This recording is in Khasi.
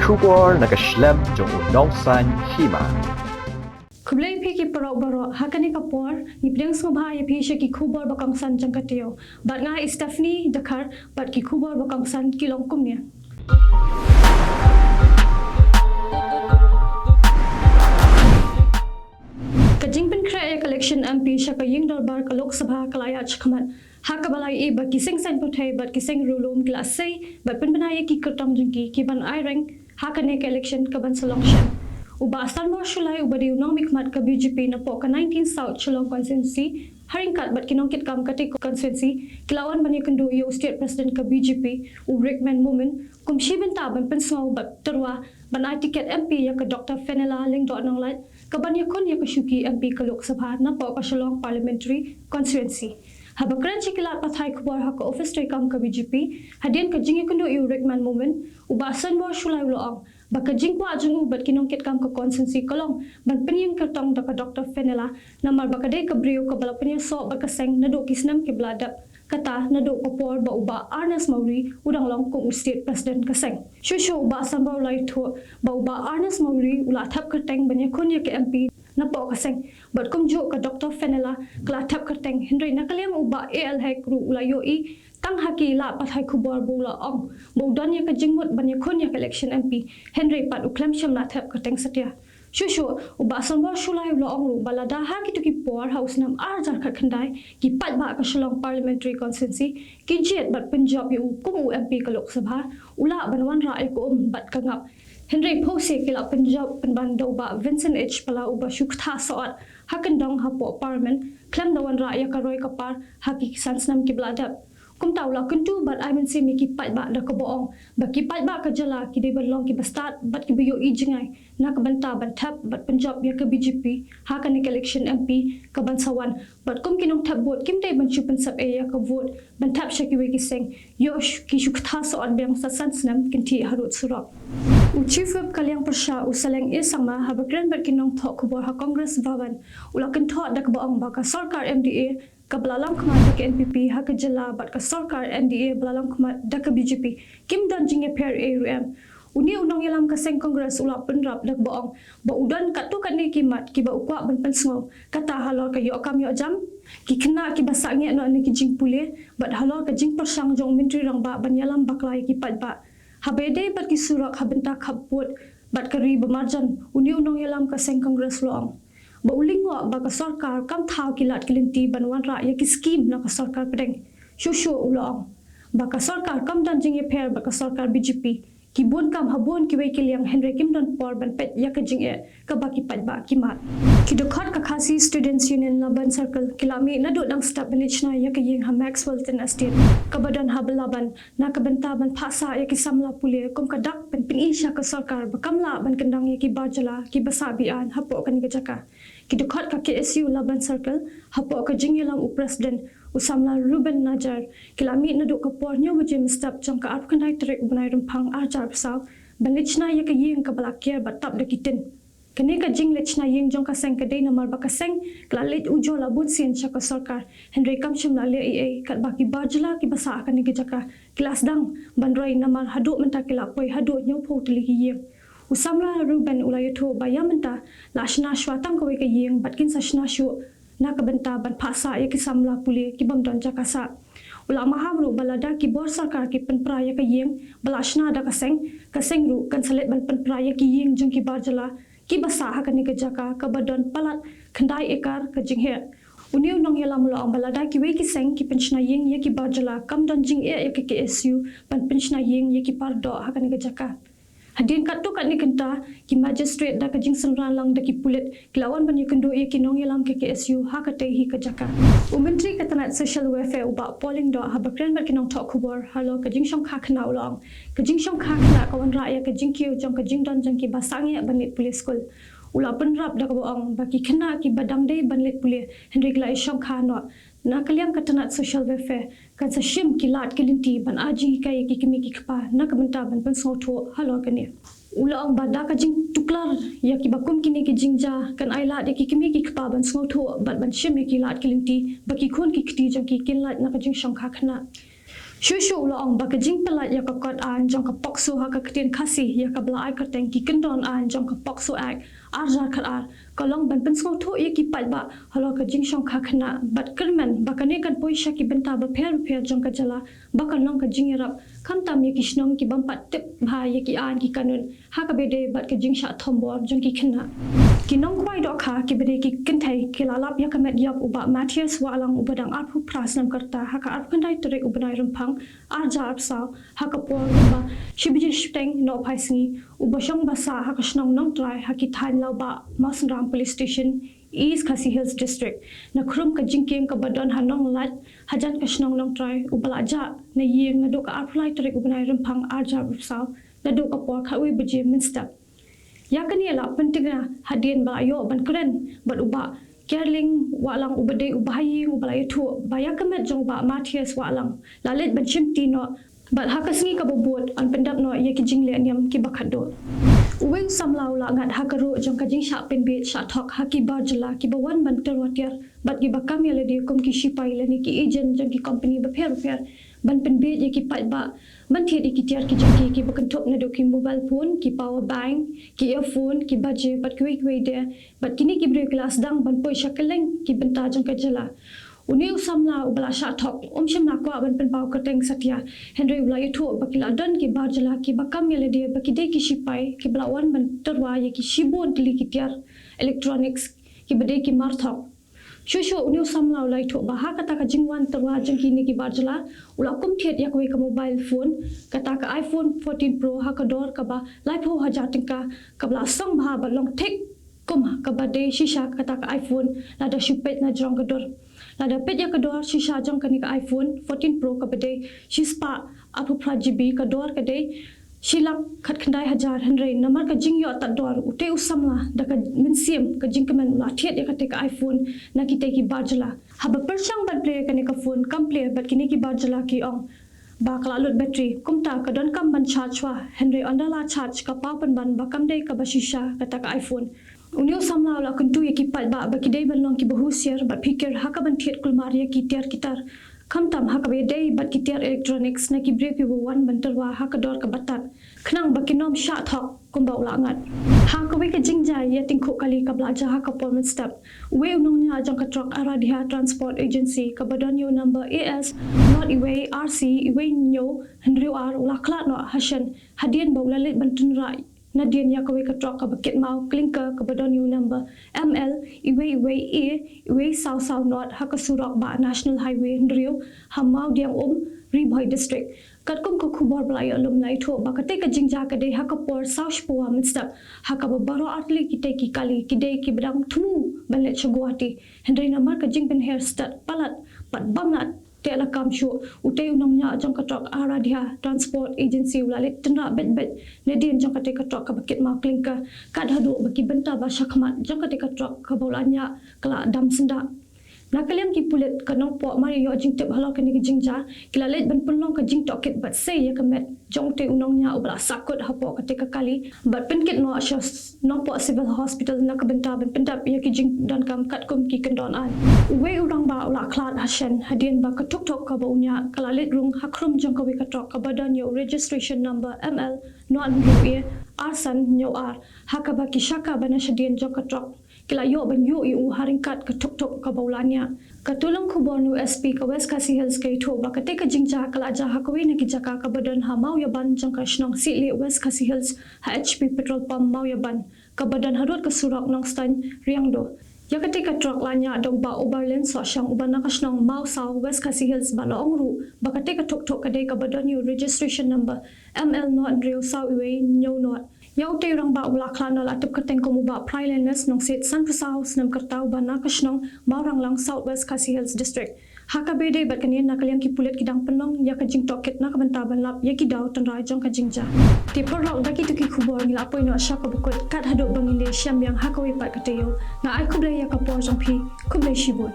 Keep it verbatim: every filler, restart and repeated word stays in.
Khubor na ka shlem jong u Nongsaiñ Hima. Khublei phi ki paralok baroh, ha kane ka por ngi pdiang sngewbha ïa phi sha ki khubor ba kongsan jong ka taïew. Bad nga i Stephanie Dkhar, bad ki khubor ba kongsan ki long kumne. Ka jingpynkhreh ïa ka election M P sha ka ïing dorbar ka Lok Sabha ka la ïaid shakhmat, ha kaba la ïohi ba ki seng saiñ pyrthei bad ki seng riewlum ki la sei bad pynbna ïa ki kyrtong jong ki, ki ban ai reng ha kane ka election ka ban sa long shen. U Bah Sanbor Shullai uba dei u nongmihkhmat ka B J P napoh ka nineteen South Shillong constituency, ha ryngkat bad ki nongkitkam katei ka constituency, ki la wan ban ïakynduh ïa u State President ka B J P, u Rickman Momin, kum shi bynta ban pynsngew bad tyrwa ban ai tiket M P ïa ka Doctor Fenella Lyngdoh Nonglait, ka ban ïakhun ïa ka shuki M P ka Lok Sabha napoh ka Shillong Parliamentary Constituency. Haba kren sha ki lad pathai khubor ha ka ophis treikam ka B J P, hadien ka jingïakynduh ïa u Rickman Momin, u Bah Sanbor Shullai u la ong ba ka jingkwah jong u bad ki nongkitkam ka constituency ka long ban pynïeng kyrtong da ka Doctor Fenella, namar ba ka dei ka briew kaba la pynïasoh bad ka seng naduh ki snem kiba la dep. Kata naduh ka por ba u Bah Ernest Mawrie u dang long kum u State President ka seng. Shuh shuh u Bah Sanbor u la ïathuh ba u Bah Ernest Mawrie u la thep kyrteng ban ïakhun ïa ka M P napoh ka seng. Bad kumjuh ka Doctor Fenella ka la thep kyrteng, hynrei na ka liang u Bah A L Hek ruh u la ïohi tang ha ki lad pathai khubor ba u la ong ba u don ïa ka jingmut ban ïakhun ïa ka election M P, hynrei pat u khlem shym la thep kyrteng satia. Shuh shuh u Bah Sanbor Shullai u la ong ruh ba lada ha kito ki por ha u snem ar hajar khatkhyndai, ki paidbah ka Shillong Parliamentary Constituency ki jied bad pynjop ïa u kum u M P ka Lok Sabha, u lah ban wanrah ïa ka um bad ka ngap. Hynrei phewse ki la pynjop pynban da u Bah Vincent H Pala uba shu ktah sawat ha kyndong hapoh Parliament, khlem da wanrah ïa ka roi ka par ha ki san snem kiba la dep. Kumta u la kyntu bad ai mynsiem ïa ki paidbah da kaba ong ba ki paidbah ka jylla ki dei ban long kiba stad bad kiba ïohi jngai na ka bynta ban thep bad pynjop ïa ka B J P ha kane ka election M P ka ban sa wan. Bad kum ki nongthep vote kim dei ban shu pynsep ei ïa ka vote ban thep sha kiwei ki seng, ïoh sh-, ki shu ktah sawat biang sa san snem kynthih harud surok. U Chief Whip ka liang pyrshah u Saleng A Sangma haba kren bad ki nongthoh khubor ha Congress Bhavan, u la kynthoh da kaba ong ba ka sorkar M D A kaba la long khmat da ka N P P ha ka jylla bad ka sorkar N D A ba la long khmat da ka B J P kim don jingïapher ei ruh em. Une u nongïalam ka seng Congress u la pynrap da kaba ong ba u don katto katne ki mat kiba u kwah ban pynsngew, kata halor ka ïoh kam ïoh jam, ki khynnah kiba sangeh noh na ki jingpule, bad halor ka jingpyrshang jong u Myntri Rangbah ban ïalam bakla ïa ki paidbah. Haba ïadei bad ki surok ha bynta khap vote bad ka ri ba marjan, une u nongïalam ka seng Congress u la ong ba u lyngngoh ba ka sorkar kam thaw ki lad ki lynti ban wanrah ïa ki skim na ka sorkar pdeng. Shuh shuh u la ong ba ka sorkar kam don jingïapher bad ka sorkar B J P. Ki bun kam ha bun kiwei ki liang, hynrei kim don por ban peit ïa ka jingeh kaba ki paidbah ki mad. Ki dkhot ka Khasi Students Union Laban Circle ki la mih naduh dang step ban leit shna ïa ka ïing ha Max Wilton Estate kaba don ha Laban, na ka bynta ban phah sah ïa ki samla pule kum ka dak ban pyni sha ka sorkar ba kam lah ban kyndang ïa ki bar jylla kiba sah be-aiñ hapoh kane ka jaka. Ki dkhot ka K S U Laban Circle, hapoh ka jingïalam u President, u samla Reuben Najar, ki la mih naduh ka por hynñiew baje mynstep jong ka arphew khyndai tarik u bnai Rymphang ar hajar arphew saw ban leit shna ïa ka ïing kaba la ker bad tap da ki tin. Kane ka jingleit shna ïing jong ka seng ka dei namar ba ka seng ka la leit ujor la bun sien sha ka sorkar, hynrei kam shym la leh ei ei katba ki bar jylla kiba sah ha kane ka jaka ki la sdang ban roi namar haduh mynta ki la poi haduh hynñiewphew tylli ki ïing. U samla Reuben u la ïathuh ba ïa mynta la shna shuwa tang kawei ka ïing bad kin sa shna shuh na ka bynta ban phah sah ïa ki samla pule ki bym don jaka sah. U la maham ruh ba lada ki bor sorkar ki pynpra ïa ka ïing ba la shna da ka seng, ka seng ruh kan sa leit ban pynpra ïa ki ïing jong ki bar jylla kiba sah ha kane ka jaka kaba don palat khyndai ekar ka jingheh. Une u nongïalam u la ong ba lada kiwei ki seng ki pynshna ïing ïa ki bar jylla, kam don jingeh ïa ka K S U ban pynshna ïing ïa ki par doh ha kane ka jaka. Hadien katto katne kynta, ki magistrate da ka jingsynran lang da ki pulit ki la wan ban ïakynduh ïa ki nongïalam ka K S U ha katei hi ka jaka. U Myntri ka tnat Social Welfare u Bah Paul Lyngdoh haba kren bad ki nongthoh khubor halor ka jingshongkha khynnah u la ong, ka jingshongkha khynnah ka wanrah ïa ka jingkiew jong ka jingdon jong kiba sangeh ban leit pule skul. U la pynrap da kaba ong ba ki khynnah kiba dang dei ban leit pule hynrei ki la ïashongkha noh, na ka liang ka tnat Social Welfare kan sa shim ki lad ki lynti ban ai jinghikai ïa ki kmie ki kpa na ka bynta ban pynsngewthuh halor kane. U la ong ba da ka jingtuklar ïa kiba kum kine ki jingjia kan ai lad ïa ki kmie ki kpa ban sngewthuh bad ban shim ïa ki lad ki lynti ba ki khun ki kti jong ki kin lait na ka jingshongkha khynnah. Shuh shuh u la ong ba ka jingpynlait ïa ka kot aiñ jong ka POCSO ha ka ktien Khasi ïa kaba la ai kyrteng ki kyndon aiñ jong ka POCSO Act ar hajar khatar ka long ban pynsngewthuh ïa ki paidbah halor ka jingshongkha khynnah bad kyrmen ba kane kan poi sha ki bynta bapher bapher jong ka jylla ba kan long ka jingïarap khamtam ïa ki shnong ki bym pat tip bha ïa ki aiñ ki kanun ha kaba ïadei bad ka jingshah thombor jong ki khynnah. Ki nongkhwai dohkha kiba dei ki kynthei ki la lap ïa ka met ïap u Bah Matthias Wahlang uba dang arphew phra snem ka rta ha ka arphew khyndai tarik u bnai Rymphang ar hajar arphew saw ha ka por kumba shi baje shiteng nohphaisngi uba shong ba sah ha ka shnong Nongtrai ha ki thaiñ Lawbah Mawsynram Police Station, East Khasi Hills District, na khrum ka jingkieng kaba don ha Nonglait hajan ka shnong Nongtrai uba la jah na ïing naduh ka arphew lai tarik u bnai Rymphang ar hajar arphew saw naduh ka por khatwei baje mynstep. Ïa kane la pyntikna hadien ba la ïoh ban kren bad u Bah Kerling Wahlang uba dei u bahaïing uba la ïathuh ba ïa ka met jong u Bah Matthias Wahlang la leit ban shimti noh bad ha ka sngi kaba bud yn pyndep noh ïa ki jingleh niam kiba khatduh. Uwei u samla u la ngat ha ka ruh jong ka jingshah pynbiej shah thok ha ki bar jylla kiba wan ban tyrwa tiar bad kiba kam ïa lade kum ki shipai lane ki agent jong ki company bapher bapher ban pynbiej ïa ki paidbah ban thied ïa ki tiar ki jong ki kiba kynthup naduh ki mobile phone, ki power bank, ki earphone, ki baje bad kiwei kiwei de bad kine ki briew ki la sdang ban poi sha kylleng ki bynta jong ka jylla. Une u samla uba la shah thok um shym la kwah ban pynpaw kyrteng satia hynrei u la ïathuh ba ki la don ki bar jylla kiba kam ïa lade ba ki dei ki shipai kiba la wan ban tyrwa ïa ki shibun tylli ki tiar electronics kiba dei ki mar thok. Shuh shuh une u samla u la ïathuh ba ha kata ka jingwan tyrwa jong kine ki bar jylla u la kum thied ïa kawei ka mobile phone, kata ka iPhone fourteen Pro ha ka dor kaba laiphew hajar tyngka kaba la song bha bad long thik kum kaba dei shisha kata ka iPhone. Lada shu peit na jrong ka dor, lada peit ïa ka dor shisha jong kane ka iPhone fourteen Pro kaba dei shispah arphew phra GB ka dor ka dei shi lak khatkhyndai hajar hynrei namar ka jingïoh tad dor utei u samla da ka mynsiem ka jingkmen u la thied ïa katei ka iPhone na kitei ki bar jylla. Haba pyrshang ban plie ïa kane ka phone kam plie bad kine ki bar jylla ki ong ba ka la lut battery kumta ka donkam ban charge wa hynrei ynda la charge ka paw pynban ba kam dei kaba shisha kata ka iPhone. Une u samla u la kyntu ïa ki paidbah ba ki dei ban long kiba husiar bad phikir ha kaban thied kulmar ïa ki tiar ki tar khamtam ha kaba ïadei bad ki tiar electronics na ki briew kiba wan ban tyrwa ha ka dor kaba tad khnang ba kin ym shah thok kumba u la ngat. Ha kawei ka jingjia ïa tyngkhuh kali kaba la jia ha ka por mynstep, uwei u nongñiah jong ka trok Aradhya Transport Agency kaba don ïa u number A S not iwei R C iwei hynñiew hynriew ar u la khlad noh ha shen hadien ba u la leit ban tynrah nadien ïa kawei ka trok kaba kit maw clinker kaba don ïa u number M L iwei iwei A iwei saw saw not ha ka surok ba National Highway hynriew ha Mawdiangum, Ri Bhoi District. Katkum ka khubor ba la ïoh lum la ïathuh ba katei ka jingjia ka dei ha ka por saw shiphew mynstep ha kaba baroh artylli kitei ki kali ki dei kiba dang thmu ban leit sha Guwahati hynrei namar ka jingpynher stet palat bad bym lah teh lakam shuh, utei u nongñiah jong ka trok Aradhya Transport Agency u la leit tynrah beit beit nadien jong katei ka trok kaba kit maw clinker kat haduh ba ki bynta ba shakhmat jong katei ka trok kaba u la ñiah ka la dam syndah. Na ka liang ki pulit ka Nongpoh mar ïoh jingtip halor kane ka jingjia ki la leit ban pynlong ka jingtohkit bad sei ïa ka met jong utei u nongñiah uba la sahkut hapoh katei ka kali bad pynkit noh sha Nongpoh Civil Hospital na ka bynta ban pyndap ïa ki jingdonkam katkum ki kyndon aiñ. Uwei u rangbah u la khlad ha shen hadien ba ka tuk tuk kaba u ñiah ka la leit rung ha khrum jong kawei ka trok kaba don ïa u registration number M L not hynriew A ar san hynñiew ar ha kaba ki shaka ba na shadien jong ka trok ki la ïoh ban ïuh ïa u ha ryngkat ka tuk tuk kaba u la ñiah. Ka tulong khubor na u S P ka West Khasi Hills ka ïathuh ba katei ka jingjia ka la jia ha kawei na ki jaka kaba don ha Mawïaban jong ka shnong Sihleh West Khasi Hills ha H P petrol pump Mawïaban kaba don harud ka surok Nongstoiñ Riangdo. Ïa katei ka trok la ñiah da u Bah Oberlin Sohshang uba na ka shnong Mawsaw West Khasi Hills bad la ong ruh ba katei ka tuk tuk ka dei kaba don ïa u registration number M L not hynriew saw iwei hynñiew not. Ïa utei u rangbah uba la khlad noh la tip kyrteng kum u Bah Prylenus Nongsiej sanphew saw snem ka rta uba na ka shnong Mawranglang South West Khasi Hills District. Ha kaba ïadei bad kane na ka liang ki pulit ki dang pynlong ïa ka jingtohkit na ka bynta ban lap ïa ki daw tynrai jong ka jingjia. Te paralok da kito ki khubor ngi la poi noh sha kaba kut kat haduh ba ngin ïashem biang ha kawei pat ka taïew. Nga ai khublei ïa ka por jong phi. Khublei shibun.